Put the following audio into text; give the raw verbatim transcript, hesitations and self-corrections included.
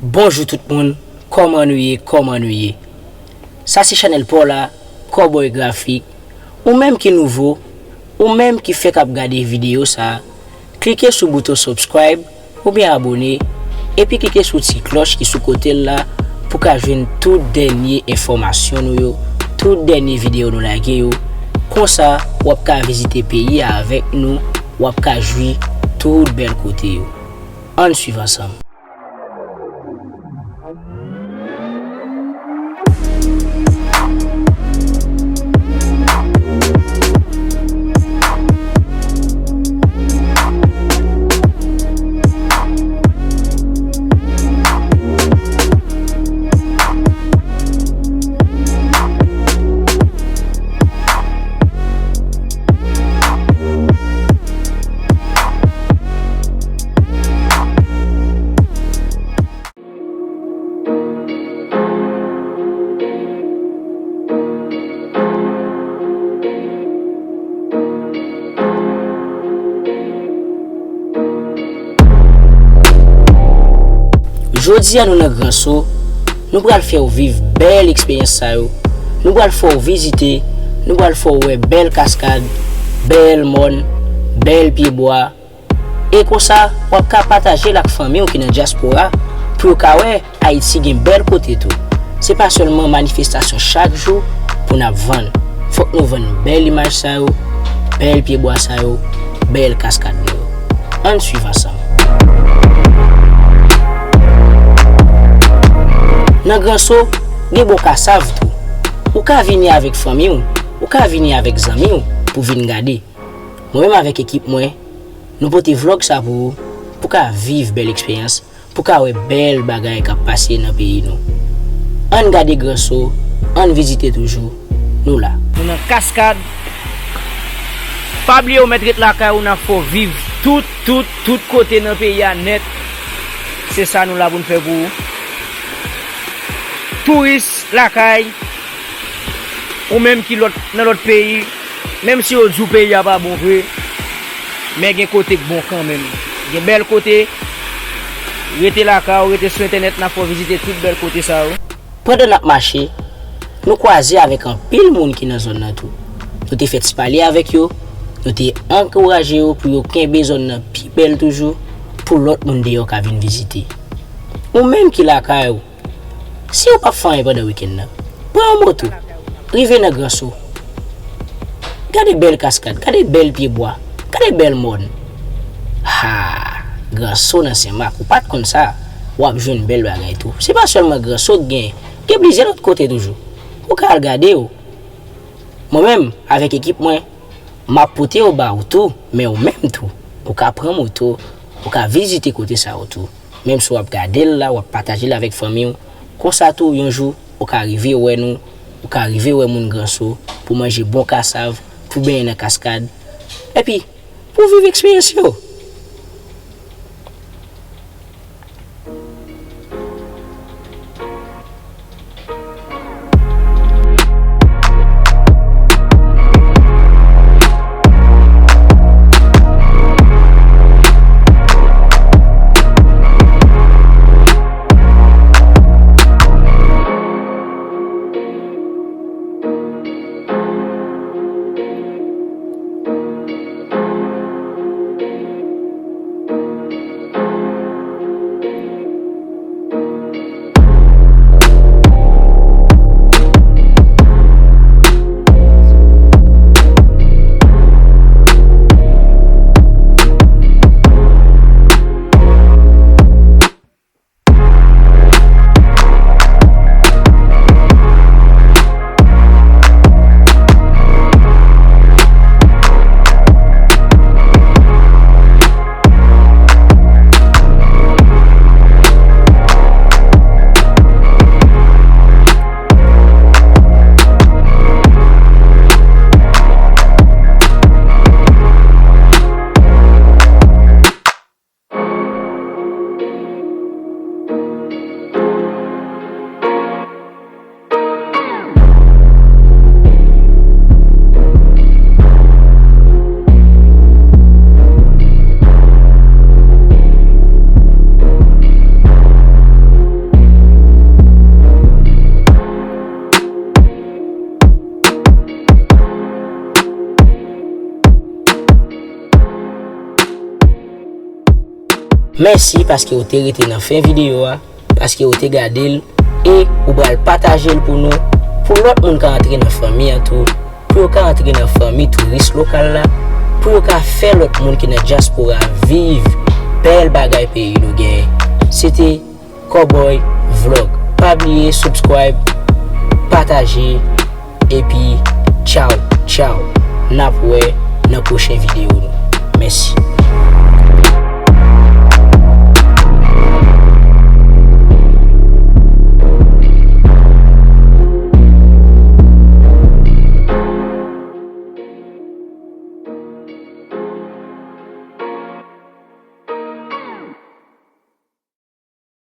Bonjou tout moun, kòman nou ye, kòman nou ye? Sa se chanèl pa w la, Cowboy Graphic. Ou menm ki nouvo, ou menm ki fèk ap gade videyo sa, klike sou bouton subscribe oubyen abone, epi klike sou ti klòch ki sou kote l la pou ka jwenn tout dènye enfòmasyon nou yo, tout dènye videyo nou lage yo. Konsa, w ap ka vizite peyi a avèk nou, w ap ka jwi tout bèl kote yo. Ann swiv ansanm. Jodi a nou nan Granso, nou pral fè w viv bèl eksperyans sa yo. Nou pral fè w vizite, nou pral fè w wè bèl kaskad, bèl mòn, bèl pyebwa. E konsa, w ap ka pataje l ak fanmi w ki nan dyaspora pou yo ka wè Ayiti gen bèl kote tou. Se pa sèlman manifestasyon chak jou pou n ap vann. Fòk nou vann bèl imaj sa yo, bèl pyebwa sa yo, bèl kaskad nou yo. Ann swiv ansanm. Nan Granso, gen bon kasav tou. Ou ka vini avèk fanmi w, ou ka vini avèk zanmi w pou vin gade. Mwen menm avèk ekip mwen, nou pote vlòg sa pou ou, pou ka viv bèl eksperyans, pou ka wè bèl bagay k ap pase nan peyi nou. Ann gade Granso, ann vizite toujou, nou la. Nou nan Kaskad. Pa bliye ou mèt ret lakay ou, n ap fè w viv tout, tout, tout kote nan peyi a nèt. Se sa nou la pou n fè pou ou. Touris lakay, ou menm ki lòt, nan lòt peyi, menm si yo di w peyi a pa bon vre, men gen kote k bon kanmenm. Gen bèl kote, rete lakay ou, rete sou entènèt, n ap fè w vizite tout bèl kote sa yo. Pandan n ap mache, nou kwaze avèk anpil moun ki nan zòn nan tou. Nou te fè ti pale avèk yo, nou te ankouraje yo pou yo kenbe zòn nan pi bèl toujou, pou lòt moun deyò ka vin vizite. Ou menm ki lakay ou, si w p ap fè anyen pandan wikenn nan, pran yon moto, rive nan Granso. Gade bèl kaskad, gade bèl pyebwa, gade bèl mòn. Ha! Granso nan Senmak, ou pa t konn sa? W ap jwenn bèl bagay tou. Se pa sèlman Granso k gen, gen plizyè lòt kote toujou. Ou ka al gade yo. Mwen menm, avèk ekip mwen, m ap pote yo ba ou tou, men ou menm tou, ou ka pran moto, ou ka vizite kote sa yo tou. Menm si w ap gade l la, w ap pataje l avèk fanmi w. Konsa tou, yon jou, ou ka rive wè nou, ou ka rive wè moun Granso, pou manje bon kasav, pou benyen nan kaskad, epi pou viv eksperyans yo. Mèsi paske ou te rete nan fen videyo a, paske ou te gade l, e ou pral pataje l pou nou, pou lòt moun ka antre nan fanmi an tou, pou yo ka antre nan fanmi touris lokal la, pou yo ka fè lòt moun ki nan dyaspora viv bèl bagay peyi nou genyen. Se te Cowboy Vlog. Pa bliye subscribe, pataje, epi tchaw, tchaw. N ap wè nan pwochen videyo nou. Mèsi.